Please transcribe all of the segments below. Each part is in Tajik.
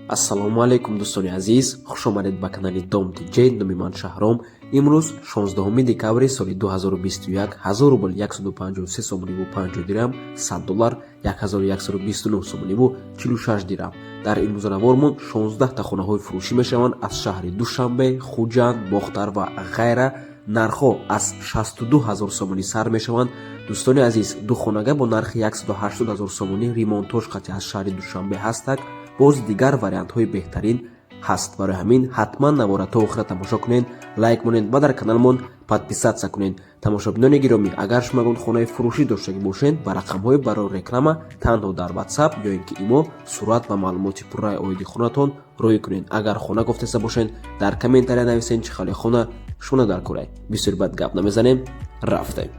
Ассалому алайкум, дӯстони азиз, хушомадед ба канали Дом Тиҷ. Номи ман Шаҳром. Имрӯз 16 декабри соли 2021, 1000 рубл 153 сомониву 50 дирам, 100 доллар 1129 сомониву 46 дирам. Дар имрӯза 16 та хонаҳои фурӯшӣ мешаванд аз шаҳри Душанбе, Хуҷанд, Бохтар ва ғайра. Нархҳо аз 62 ҳазор сомонӣ сар мешаванд. Дӯстони азиз, ду хонага бо нархи 180 ҳазор сомонӣ, ремонтош қатъи, аз шаҳри Душанбе ҳастак. Боз дигар вариантҳои беҳтарин ҳаст. Барои ҳамин ҳатман навора то охира тамошо кунед, лайк монед ва дар каналмон подписаться кунед. Тамошобинони гиромӣ, агар шумо ягон хонаи фурӯшӣ доштагӣ бошед, ба рақамҳои барои реклама танҳо дар WhatsApp ё ин ки имо сурат ва маълумоти пурраи оиди хонатон роҳӣ кунед. Агар хона гуфтеса бошед, дар комментария нависед, чӣ хеле хона шумо дар корай. Бисёр бад гап намезанем, рафтем.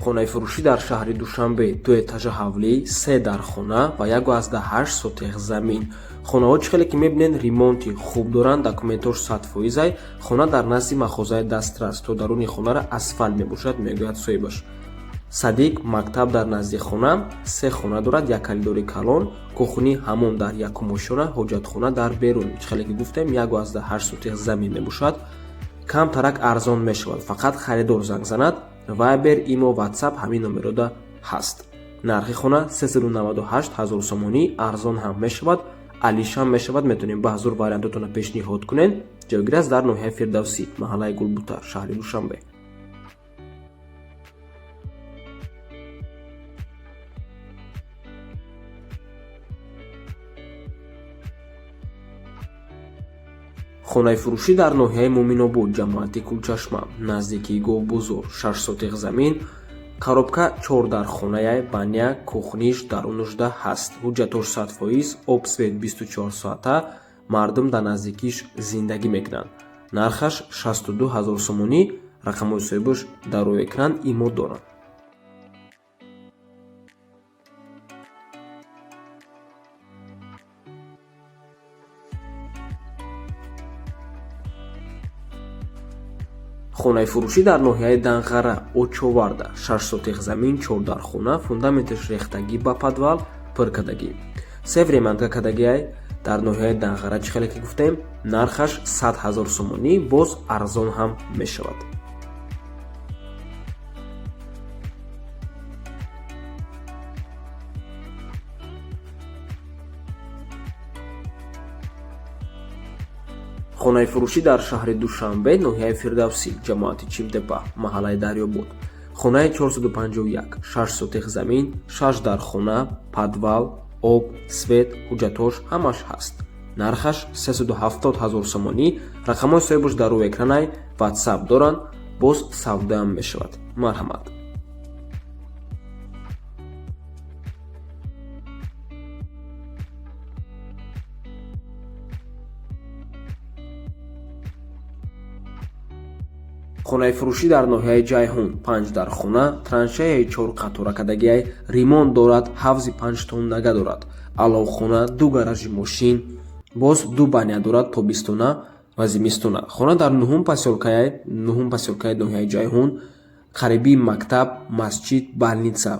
Хонаи фурӯшӣ дар шаҳри Душанбе, ду этажа ҳавлӣ, се дархона ва 1,8 сотих замин. Хонаҳо, чӣ хеле ки мебинед, ремонти хуб доранд, документош 100%-ай. Хона дар назди мағозаи дастрас, то даруни хонара асфалт мебошад, мегӯяд соҳибаш. Садик, мактаб дар назди хона. Се хона дорад, як коридори калон, кухни, ҳамом дар якум ошёна, ҳоҷатхона дар берун. Чӣ хеле ки гуфтем, 1,8 сотих замин мебошад. Камтарак арзон мешавад, фақат харидор занг занад. Вайбер, имо, Ватсап ҳамин номерода ҳаст. Нархи хона 398 ҳазор сомонӣ, арзон ҳам мешавад, алишам мешавад. Метавонем ба ҳазур вариантотонро пешниҳод кунем. Ҷойгир аст дар ноҳияи Фирдавсӣ, маҳаллаи Гулбута, шаҳри Душанбе. Хонаи фурӯшӣ дар ноҳияи Муъминобод, ҷамоати Кулчашма, наздикии Говбозор, 6 сотих замин, коробка, чор дархонаяй, баня, кухниш дарунушда ҳаст. Ҳуҷҷатош 100%, об, свет 24 соата, мардум дар наздикиш зиндагӣ мекунанд. Нархаш 62 ҳазор сомонӣ. Рақамҳои соҳибаш дар рӯи экран, имо доранд. Хонаи фурӯшӣ дар ноҳияи Данғара, Очоварда, 6 сотих замин, чор дархона, фундаменташ рехтагӣ, ба подвал пур кардагӣ, се времянка кардагиай. Дар ноҳияи Данғара, чӣ хеле ки гуфтем, нархаш 100 ҳазор сомонӣ, боз арзон ҳам мешавад. Хонаи фурӯшӣ дар шаҳри Душанбе, ноҳияи Фирдавсӣ, ҷамоати Чимтепа, маҳаллаи Дарёбод, хонаи 451, 6 сотих замин, 6 дархона, подвал, об, свет, ҳуҷҷатош ҳамаш ҳаст. Нархаш 370 ҳазор сомонӣ. Рақамҳои соҳибаш дар рӯи экранай, Ватсап доранд, боз савдоам мешавад. Марҳамат. Хонаи фурӯшӣ дар ноҳияи Ҷайҳун, панҷ дархона, траншеяи чор қатора кардагиай, ремонт дорад, ҳавзи 5 тоннага дорад, аловхона, ду гаражи мошин, боз ду баня дорад, тобистона ва зимистона. Хона дар нуҳум посёлкаи, нуҳум посёлкаи ноҳияи Ҷайҳун, қарибии мактаб, масҷид, больница,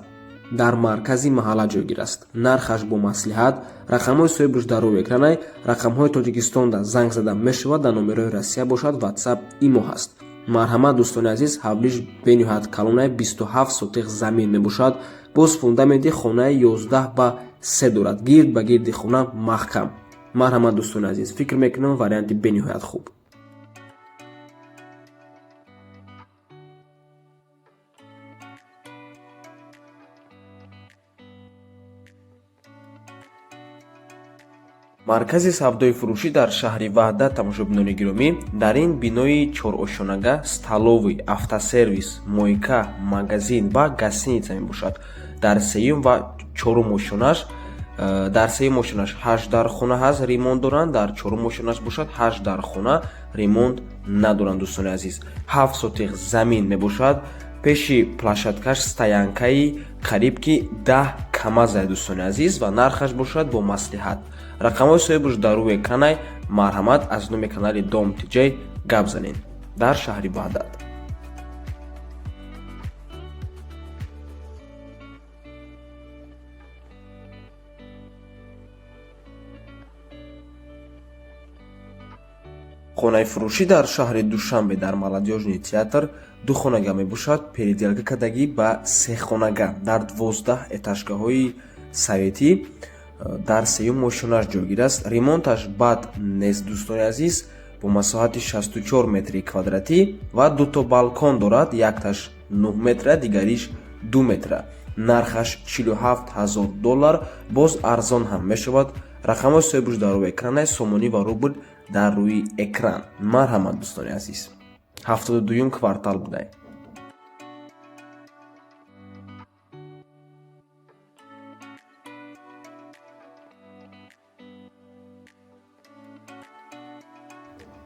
дар маркази маҳалла ҷойгир аст. Нархаш бо маслиҳат. Рақамҳои соҳибаш дар рӯи экранай. Рақамҳои Тоҷикистонда занг зада мешавад, дар номерои Россия бошад, Ватсап, имо ҳаст. Марҳамат, дӯстони азиз. Ҳавлиш бениҳоят калонай, 27 сотих замин мебошад. Боз фундаменти хонаи 11 ба 3 дорад, гирд ба гирди хона маҳкам. Марҳамат, дӯстони азиз, фикр мекунам, варианти бениҳоят хуб. Маркази савдои фурӯшӣ дар шаҳри Ваҳдат. Тамошобинони гиромӣ, дар ин бинои чорошонага столовый, автосервис, мойка, магазин ва гостиница мебошад. Дар сеюм ва чорум ошёнаш, дар сеюм ошёнаш ҳашт дархона ҳаст, ремонт доранд, дар чорум ошёнаш бошад, ҳашт дархона, ремонт надоранд. Дӯстони азиз, 7 сотих замин мебошад. Пеши площадкаш стоянкаи қариб ки 10 камазай. Дӯстони азиз, ва нархаш бошад бо маслиҳат. Рақамҳои соҳибаш дар рӯи экранай. Марҳамат, аз номи канали Дом Тиҷ гап занед. Дар шаҳри Ваҳдат. Хонаи фурӯшӣ дар шаҳри Душанбе дар Молодёжный театр ду хонага мебошад, переделка кардагӣ ба се хонага дар 12 этажкаҳои советӣ, дар сеюм ошёнаш ҷойгир аст. Ремонташ бад нест, дӯстони азиз, бо масоҳати 64 метри квадратӣ ва дуто балкон дорад, якташ 9 метра, дигариш 2 метра. Нархаш 47 ҳазор доллар, боз арзон ҳам мешавад. Рақамҳои соҳибуш дар рӯи экран, сомонӣ ва рубл дар рӯи экран. Марҳамат, дӯстони азиз, 72-юм квартал будай.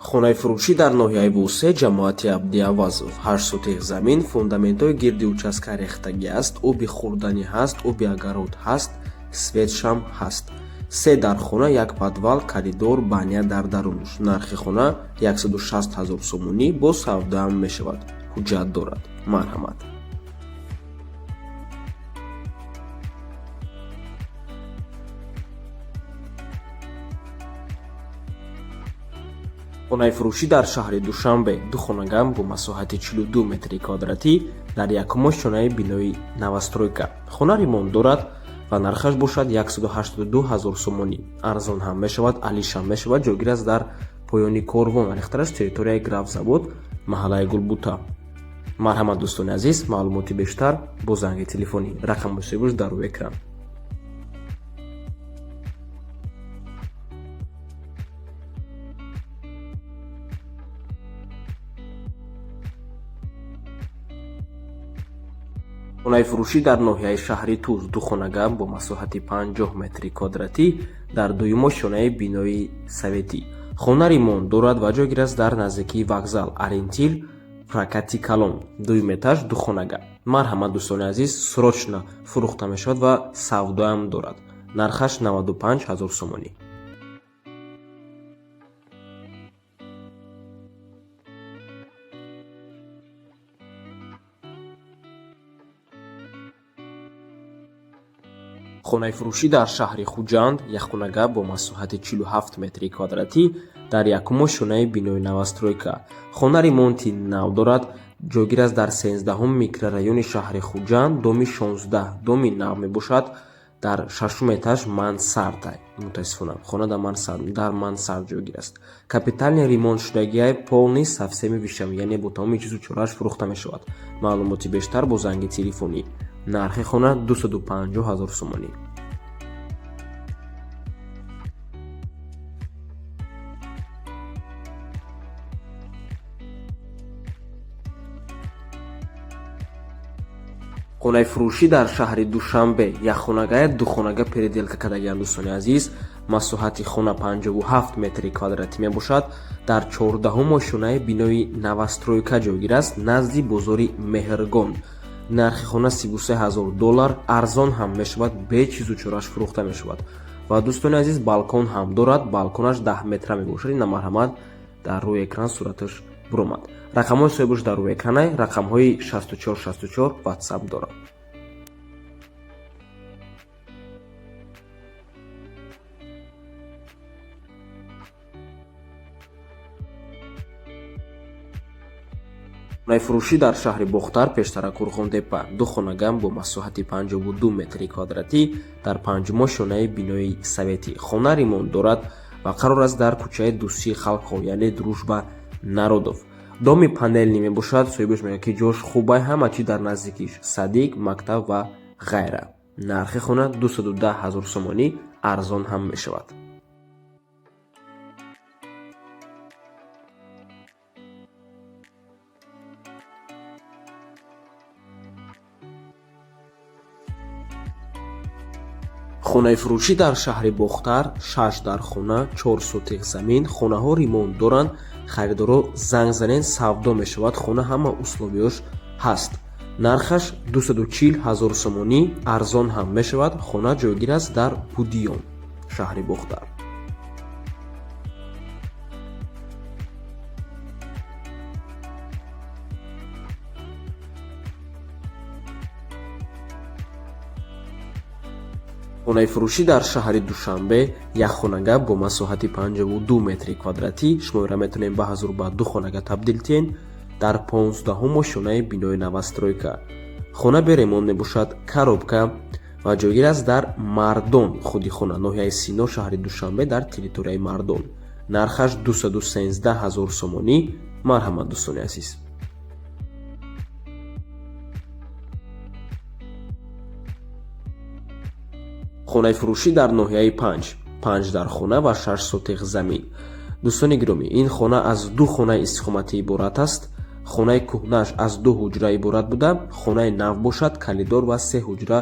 Хонаи фурӯшӣ дар ноҳияи Восе, ҷамоати Абдиавазов, 8 сотих замин, фундаментҳои гирди участка рехтагӣ аст, оби хӯрданӣ ҳаст, оби огород ҳаст, светшам ҳаст. Се дархона, як подвал, коридор, баня дар дарунаш. Нархи хона 160 ҳазор сомонӣ, боз савдаам мешавад, ҳуҷҷат дорад. Марҳамат. Хонаи фурӯшӣ дар шаҳри Душанбе ду хонагам бо масоҳати 42 метри квадратӣ дар якум ошёнаи бинои новостройка. Хона ремонт дорад ва нархаш бошад 182 ҳазор сомонӣ, арзон ҳам мешавад, алишам мешавад. Ҷойгир аст дар поёни Корвон, аниқтараш территорияи Графзавод, маҳаллаи Гулбута. Марҳамат, дӯстони азиз, маълумоти бештар бо занги телефонӣ, рақамҳои соҳибуш дар рӯи экран. Хонаи фурӯшӣ дар ноҳияи шаҳри Туз ду хонага бо масоҳати 50 метри квадратӣ дар дуюм ошёнаи бинои советӣ. Хона ремонт дорад ва ҷойгир аст дар наздикии вокзал Ориентир, прокати калон, дуюм этаж, ду хонага. Марҳамат, дӯстони азиз, срочно фурӯхта мешавад ва савдоам дорад. Нархаш 95 ҳазор сомонӣ. Хонаи фурӯшӣ дар шаҳри Хуҷанд якхонага бо масоҳати 47 метри квадратӣ дар якум ошёнаи бинои новостройка. Хона ремонти нав дорад, ҷойгир аст дар 13-ҳум микрорайони шаҳри Хуҷанд, доми 16, доми нав мебошад, дар шашум этаж, мансарда. Мутаассифона, хона дар мансард ҷойгир аст. Капитальный ремонт шудагиай, полный, со всеми вещами, яъне бо тамоми чизу чорааш фурӯхта мешавад. Маълумоти бештар бо занги телефонӣ. Нархи хона 250 ҳазор сомонӣ. Хонаи фурӯшӣ дар шаҳри Душанбе якхонагая духонага переделка кардагианд, дӯстони азиз. Масоҳати хона 57 метри квадратӣ мебошад, дар 14-ҳум ошёнаи бинои новостройка ҷойгир аст, назди бозори Меҳргон. Нархи хона 33 ҳазор доллар, арзон ҳам мешавад, бе чизу чорааш фурӯхта мешавад. Ва, дӯстони азиз, балкон ҳам дорад, балконаш 10 метра мебошад. Ина, марҳамат, дар рӯи экран сураташ буромад. Рақамҳои соҳибуш дар рӯи экранай, рақамҳои 64 64 ватсап дорад. Хонаи фурӯшӣ дар шаҳри Бохтар, пештара Қурғонтеппа, ду хонагам бо масоҳати 52 метри квадратӣ дар панҷум ошёнаи бинои советӣ. Хона ремонт дорад ва қарор аст дар кӯчаи Дӯстии халқҳо, яъне Дружба народов. Доми панельный мебошад. Соҳибаш мегӯяд, ки ҷош хубай, ҳама чиз дар наздикиш, садик, мактаб ва ғайра. Нархи хона 210 ҳазор сомонӣ, арзон ҳам мешавад. Хонаи фурӯшӣ дар шаҳри Бохтар шаш дархона, 4 сотих замин, хонаҳо ремонт доранд. Харидоро занг занен, савдо мешавад. Хона ҳама условияш ҳаст. Нархаш 240 ҳазор сомонӣ, арзон ҳам мешавад. Хона ҷойгир аст дар Будиён, шаҳри Бохтар. Хонаи фурӯшӣ дар шаҳри Душанбе, як хонага бо масоҳати 52 метри квадратӣ. Шуморо метавонем ба ҳазур ба ду хонага табдил диҳем дар 15-ум ошёнаи бинои новостройка. Хона бе ремонт мебошад, коробка ва ҷойгир аст дар Мардон. Худи хона ноҳияи Сино, шаҳри Душанбе, дар территорияи Мардон. Нархаш 213 ҳазор сомонӣ. Марҳамат, дӯстони азиз. Хонаи фурӯшӣ дар ноҳияи Панҷ, панҷ дар хона ва 6 сотих замин. Дӯстони гиромӣ, ин хона аз ду хонаи истиқоматӣ иборат аст. Хонаи кӯҳнааш аз ду ҳуҷра иборат буда, хонаи нав бошад, калидор ва се ҳуҷра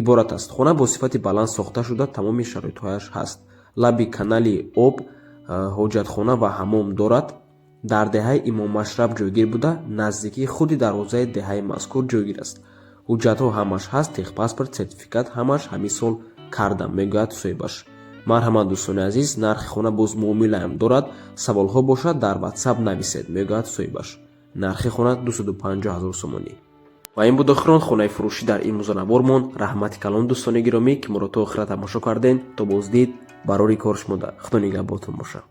иборат аст. Хона бо сифати баланд сохта шуда, тамоми шароитҳояш ҳаст. Лаби канали об, ҳоҷатхона ва ҳаммом дорад. Дар деҳаи Имоммашраб ҷойгир буда, наздикии худи дарвозаи деҳаи мазкур ҷойгир аст. Ҳуҷҷатҳо ҳамаш ҳаст, техпаспорт, сертификат ҳамаш ҳамин сол кардам, мегӯяд соҳибаш. Марҳамат, дӯстони азиз, нархи хона боз муомилаам дорад. Саволҳо бошад, дар Ватсап нависед, мегӯяд соҳибаш. Нархи хона 250 ҳазор сомонӣ. Ва ин буд охирон хонаи фурӯшӣ дар имрӯза. Раҳмати калон, дӯстони гиромӣ, ки моро то охира тамошо кардем. То боздид, барори кор шумода. Худо нигаҳботон бошад.